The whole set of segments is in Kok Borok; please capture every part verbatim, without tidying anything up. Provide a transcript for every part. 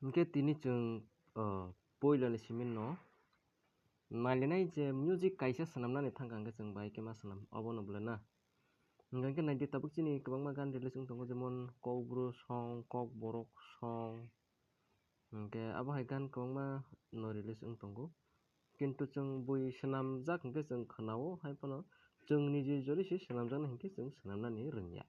Hwnkhe tini chwng, o, puilani simi no nailinai je music kaisa swnamnani thangkha hwnkhe chwng bahai khe ma swnam, obono bwle na. Hwnkhe naidi tabuk chini kwbangma gan release wng tongo, jemon Kokbru song, Kokborok song, hwnkhe abo hai gan kwbangma no release wng tongo. Kintu chwng bui swnamjak hwnkhe chwng khwnao, hai phano chwng niji jori se swnamjaknai hwnkhe chwng swnamnani rwngya.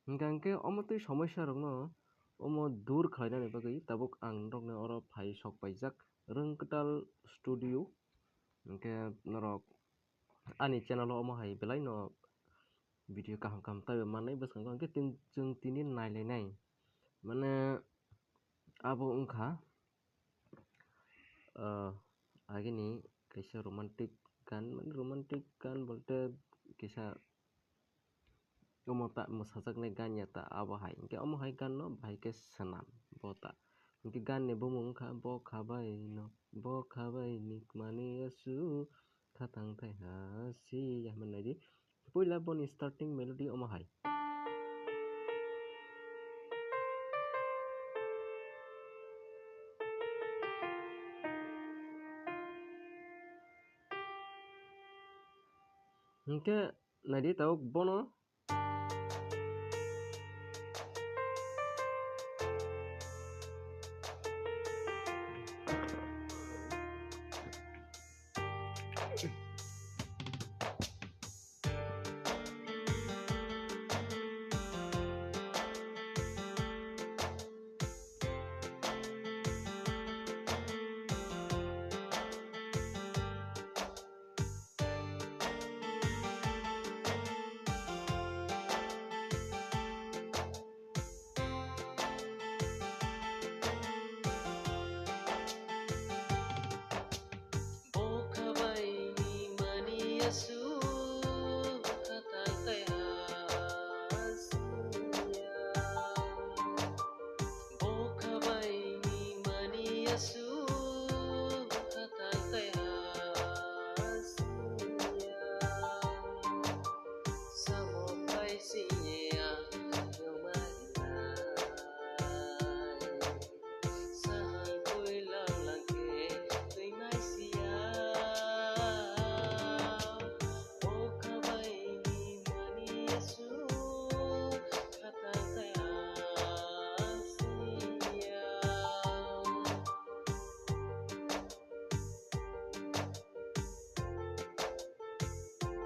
Hwnkha hwnkhe omo twi somosa rokno omo dur khlainani bagwi tabuk ang norokni oro phai sok paijak Rwng Kwtal Studio. Hwnkhe norok ani channel o omo hai belai no video kaham kaham taibo mannai bwskango, hwnkhe tin-, chwng tini nailainai. Mane abo wngkha, ah, agini kaisa romantic gan, mane romantic gan bolte kisa omo ta mwsajaknai gan ya ta abo hai. Hwnkhe omo hai gan no bahai khe swnam bo ta. Hwnkhe gan ni bumung wngkha Bo Khabai No, Bo Khabai Ni Kwmani Asu Khatang Thai Ha Si Ya, hwnwi naidi. Puila boni starting melody omo hai. Hwnkhe naidi tabuk bono.